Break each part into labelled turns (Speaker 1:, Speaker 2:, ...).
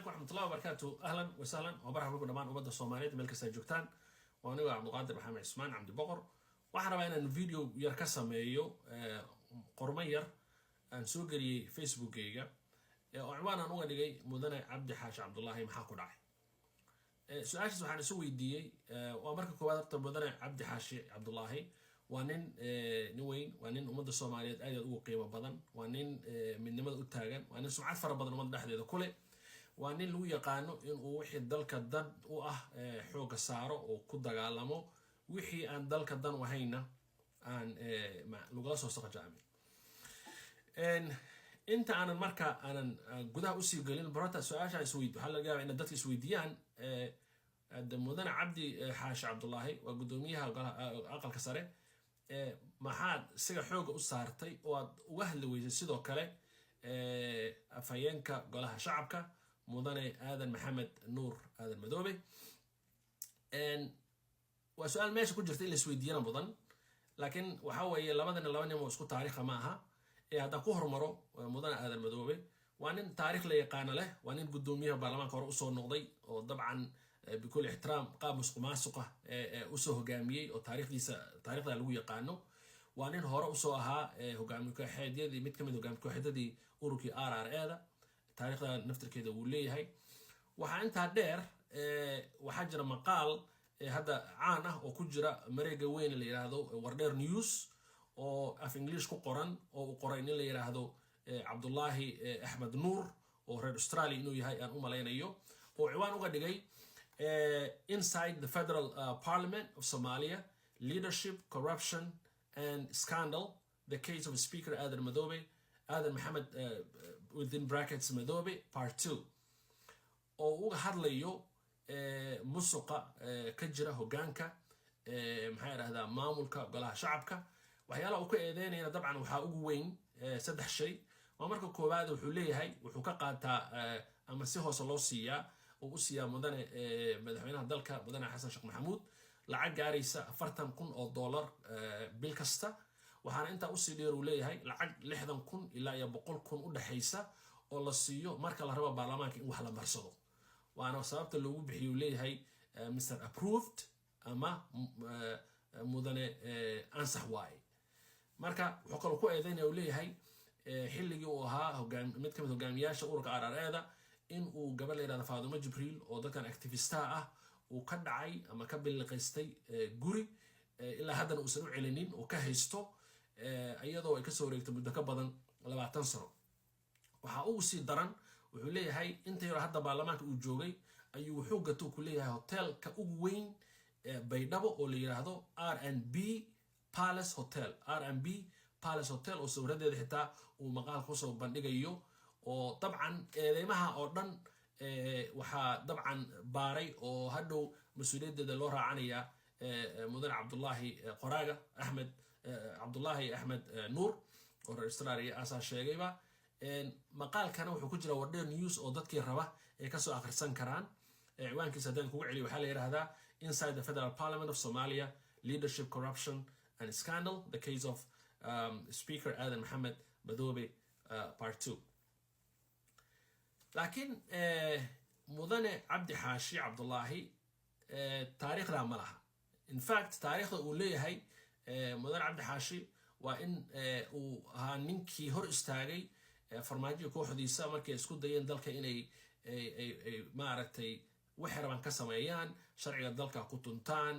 Speaker 1: Calaykum waraxmatullahi wabarakaatu. Ahlan wasahlan wa marxaba bikum dhammaan ummadda Soomaaliyeed meel kasta ay joogtaan. Waa anigo Cabdiqaadir Maxamed Cismaan Cabdi Boqor. Waxaan rabaa inaan video yar ka sameeyo qormo yar aan soo geliyey Facebookgayga oo ciwaan aan uga dhigay "Mudane Cabdi Xaashi Cabdullaahi maxaa ku dhacay?" Su-aashaas waxaan isu weydiiyey waa marka koowaad, horta Mudane Cabdi Xaashi Cabdullaahi waa nin weyn, waa nin ummadda Soomaaliyeed aad aad ugu qiimo badan, waa nin midnimada u taagan, waa nin sumcad fara badan ummadda dhexdeeda ku leh, waa nin lagu yaqaano inuu wixii dalka dan u ah xoogga saaro oo ku dagaalamo, wixii aan dalka dan u ahaynna aan lagula soo saqajaamin. Inta aanan marka aanan gudaha usii gelin barota su-aasha isweyd, waxaa laga yaaba inay dadka isweydiiyaan: Mudane Cabdi Xaashi Cabdullaahi waa guddoomiyaha aqalka sare, maxaad isaga xooga u saartay oo aad uga hadli weysay sidoo kale afhayeenka golaha shacabka, Mudane Aadan Maxamed Nuur Aadan Madoobe? Waa su-aal meesha ku jirta in la isweydiiyana mudan, laakiin waxa weeye labadani laba nin oo isku taariikha ma aha. Ee haddaan ku hormaro Mudane Aadan Madoobe, waa nin taarikh la yaqaano leh, waa nin guddoomiyaha baarlamaanka hore usoo noqday oo dabcan bikul ixtiraam qaab musuq maasuqa usoo hogaamiyey oo taarikhdiisa taarikhda lagu yaqaano. Waa nin hore usoo ahaa hogaami kooxeedyadii, mid kamid hogaami kooxeedyadii ururkii RRA da, taarikhda naftirkeeda wuu leeyahay. Waxaa intaa dheer, waxaa jira maqaal hadda caan ah oo ku jira mareega weyn la yiraahdo Wardheer News oo af English ku qoran oo uu qoray nin la yiraahdo Cabdullaahi Axmed Nuur oo reer Australia inuu yahay aan u malaynayo, oo ciwaan uga dhigay "Inside the Federal Parliament of Somalia: Leadership, Corruption and Scandal, the Case of Speaker Aadan Madobe, Aadan Maxamed within brackets Madobe, Part Two", oo uga hadlayo musuqa ka jira hogaanka, maxaa idhahdaa, maamulka golaha shacabka. Waxyaalaha uu ka eedeynayana dabcan waxaa ugu weyn saddex shay. Waa marka koowaad, wuxuu leeyahay wuxuu ka qaataa ama si hoose loo siiyaa oo u siiyaa mudane madaxweynaha dalka, Mudane Xasan Sheekh Maxamuud, lacag gaaraysa $40,000 bil kasta. Waxaana intaa usii dheer, uu leeyahay, lacag 60,000 ilaa iyo 100,000 u dhexaysa oo la siiyo marka la rabo baarlamaanka in wax la marsado. Waana sababta loogu bixiyo, uu leeyahay, Mr Approved ama mudane ansax waaye. Marka wuxuu kaloo ku eedeynaya, uu leeyahay, xilligii uu ahaa mid kamid hogaamiyaasha ururka RRA da in uu gabar la yihahdo Faadumo Jibriil oo dadkan activistaha ah uu ka dhacay ama ka billiqaystay guri, ilaa haddana uusan u celinin oo ka haysto, iyadoo ay kasoo wareegto muddo ka badan 20 sano. Waxaa ugu sii daran, wuxuu leeyahay, inta yaro hadda baarlamaanka uu joogay ayuu wuxuu gato, ku leeyahay, hotelka ugu weyn Baydhabo oo la yiraahdo R&B Palace Hotel, R&B Palace Hotel, oo sawiradeeda xitaa uu maqaalka kusoo bandhigayo. Oo dabcan eedeymaha oo dhan waxaa dabcan baaray oo hadhow mas-uuliyaddeeda loo raacanayaa mudane Cabdullaahi qoraaga Axmed, Cabdullaahi Axmed Nuur oo reer Australia asaa sheegayba. Maqaalkana wuxuu ku jira Wardheer News oo dadkii raba ay kasoo akhrisan karaan. Ciwaankiisa haddaan kugu celiyo, waxaa la yidhahdaa "Inside the Federal Parliament of Somalia: Leadership, Corruption and Scandal, the Case of Speaker Aadan Maxamed Madoobe, Part Two". Laakiin Mudane Cabdi Xaashi Cabdullaahi taariikhdaa ma laha. In fact, taariikhda uu leeyahay Mudane Cabdi Xaashi waa in uu ahaa ninkii hor istaagay Farmaajo kooxdiisa markay isku dayeen dalka inay ay maaragtay waxay rabaan ka sameeyaan, sharciga dalka ku tuntaan,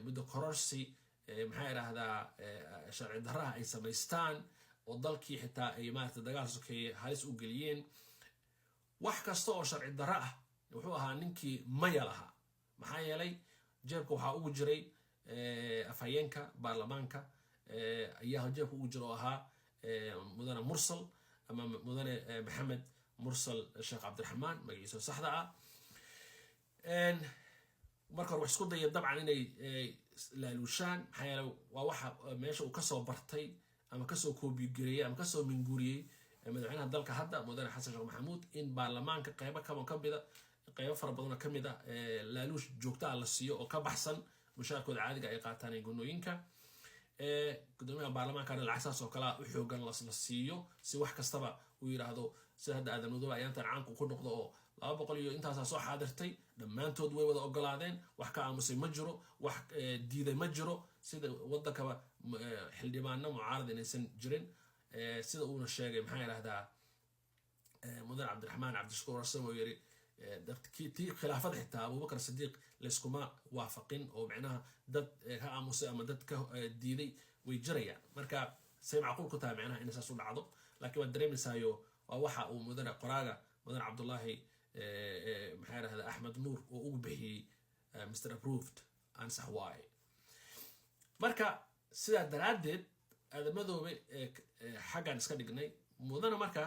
Speaker 1: muddo kororsi, maxaa idhaahdaa, sharci darraha ay samaystaan oo dalkii xitaa ay maaragtay dagaal sokeeye halis u geliyeen. Wax kasta oo sharci darro ah wuxuu ahaa ninkii maya lahaa, maxaa yeelay jeebka waxaa ugu jiray afhayeenka baarlamaanka ayaa jeebka ugu jira oo ahaa Mudane Mursal ama Mudane Maxamed Mursal Sheekh Cabdiraxmaan magaciisa saxda ah. Marka hore wax isku daya dabcan inay laaluushaan, maxaa yeele waa waxa meesha uu kasoo bartay ama kasoo koobigareeyey ama kasoo minguuriyey madaxweynaha dalka hadda, Mudane Xasan Sheekh Maxamuud, in baarlamaanka qeybo kaba kamida, qeybo fara badan oo kamid a laaluush joogta ah la siiyo oo ka baxsan mushaarkooda caadiga ay qaataan ee gunooyinka. Gudoomiyaha baarlamaankana lacag saas oo kalea u xoogan la siiyo si wax kastaba uu yidhaahdo. Sida hadda Aadan Madoobe ayaantan caanku ku noqdo oo 200 iyo intaasaa soo xaadirtay, dhammaantood way wada ogolaadeen, wax ka aamusay ma jiro, wax diiday ma jiro. Sida wadankaba xildhibaano mucaarad inaysan jirin, sida uuna sheegay, maxaa yidhahdaa, mudan Cabdiraxmaan Cabdishakuur Warsame oo yiri tii khilaafada xitaa Abubakar Sidiiq layskuma waafaqin, oo micnaha dad ka aamusay ama dad ka diiday way jirayaan. Marka say macquul ku tahay micnaha inay saas u dhacdo? Laakiin waad dareemaysaayo, waa waxa uu mudane qoraaga, mudan Cabdullaahi, maxaa yidhahda, Axmed Nuur oo ugu bixiyey Mr Approved ansax waaye. Marka sidaa daraaddeed Aadan Madoobe xaggaan iska dhignay. Mudane marka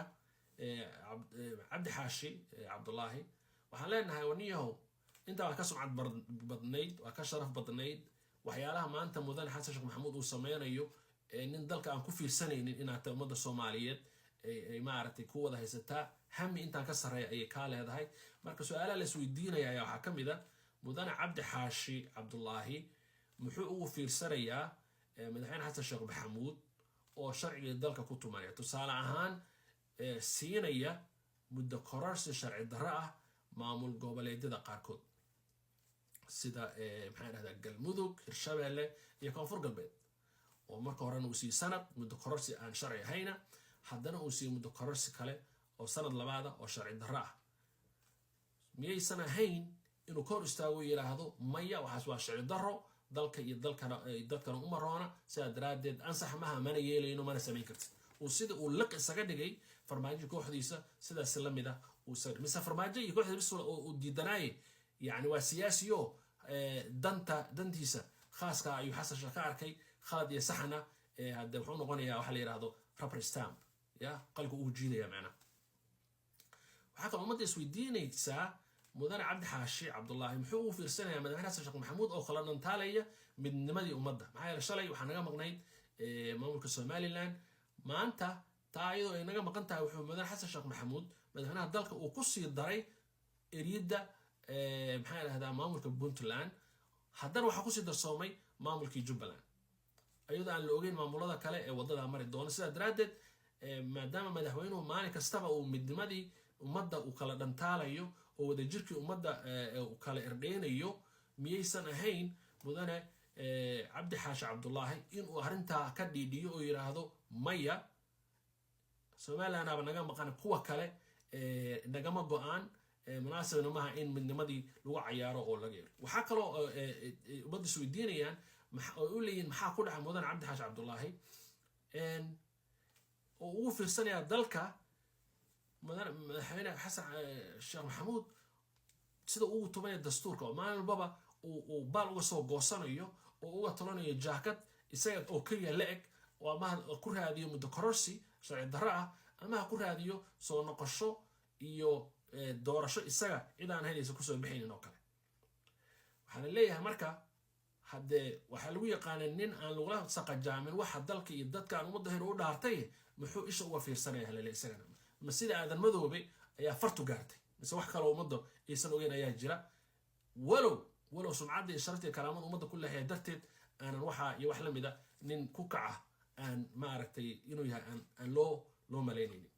Speaker 1: Cabdi Xaashi Cabdullaahi waxaan leenahay, waniyahow, intaa waa ka sumcad badnayd, waa ka sharaf badnayd. Waxyaalaha maanta mudane Xasan Sheekh Maxamuud uu sameynayo, nin dalka aan ku fiirsanaynin inaad tahay, ummadda Soomaaliyeed ay maaragtay ku wada haysataa, hami intaan ka sarreeya ayay kaa leedahay. Marka su-aalaha la isweydiinaya ayaa waxaa ka mid a: mudane Cabdi Xaashi Cabdullaahi muxuu ugu fiirsanayaa madaxweyne Xasan Sheekh Maxamuud oo sharciga dalka ku tumanaya, tusaale ahaan siinaya muddo kororsi sharci darro ah maamul goboleedyada qaarkood, sida maxaa dhahdaa, Galmudug, Hirshabeelle iyo Koonfur Galbeed, oo marka horena uu siiye sanad muddo kororsi aan sharci ahayna, haddana uu siiye muddo kororsi kale oo sanad labaada oo sharci darro ah? Miyaysan ahayn inuu ka hor istaago, yidhaahdo: "Maya, waxaas waa sharci darro, dalka iyo dalkana dadkana uma roona, sidaa daraaddeed ansax maha, mana yeelayno, mana samayn kartid"? Uu sida uu liq isaga dhigay Farmaajo kooxdiisa, sidaas la mid ah uu isaga mise Farmaajo iyo kooxdiisa bis uu diidanaaye? Yani waa siyaasiyo, danta dantiisa khaaska ayuu Xasan Sheekh ka arkay. Khalad iyo saxna hadde wuxuu noqonayaa waxa la yidhahdo rubber stamp, ya qalka uu jiidaya macnaha. Waxaa kaloo ummadda isweydiinaysaa: mudane Cabdi Xaashi Cabdullaahi muxuu ugu fiirsanayaa madaxweyne Xasan Sheekh Maxamuud oo kala dhantaalaya midnimadii ummadda? Maxaa yeele shalay waxaa naga maqnayd maamulka Somaliland. Maanta taa iyadoo ay naga maqan tahay, wuxuu mudane Xasan Sheekh Maxamuud, madaxweynaha dalka, uu kusii daray eryadda, maxaa idhahdaa, maamulka Puntland. Haddana waxaa kusii darsoomay maamulkii Jubbaland, iyadoo aan la ogeyn maamulada kale ee waddada mari doono. Sidaa daraaddeed, maadaama madaxweynuhu maalin kastaba uu midnimadii ummadda uu kala dhantaalayo oo wadajirkii ummadda uu kala irdheynayo, miyaysan ahayn mudane Cabdi Xaashi Cabdullaahi inuu arrintaa ka dhiidhiyo oo yidhaahdo: "Maya, Somalilandaba naga maqan, kuwa kale nagama go-aan, munaasibna maaha in midnimadii lagu cayaaro oo laga yaro"? Waxaa kaloo ummadda isweydiinayaan oo u leeyihin: maxaa ku dhaca mudane Cabdi Xaashi Cabdullaahi oo ugu fiirsanayaa dalka mudane madaxweyne Xasan Sheekh Maxamuud, sida ugu tumanaya dastuurka oo maalin walbaba uu baal uga soo goosanayo oo uga tolanayo jaakad isaga oo keliya la eg, oo ama ha ku raadiyo muddo kororsi sharci darro ah ama ha ku raadiyo soo noqosho iyo doorasho isaga cid aan ahayn aysan kusoo bixaynin oo kale? Waxaana leeyahay marka, haddee waxaa lagu yaqaana nin aan lagula saqajaamin waxa dalka iyo dadka aan ummadda hayn u dhaartay. Muxuu isha uga fiirsanaya halele isagana? Ma sida Aadan Madoobe ayaa fartu gaartay, mise wax kaloo ummadda aysan ogeyn ayaa jira? Walow sumcadda iyo sharafta iyo karaamada ummadda ku leexaya darteed aanan waxaa iyo wax la mid a nin ku kaca aan maaragtay inuu yahay aan loo malaynaynin.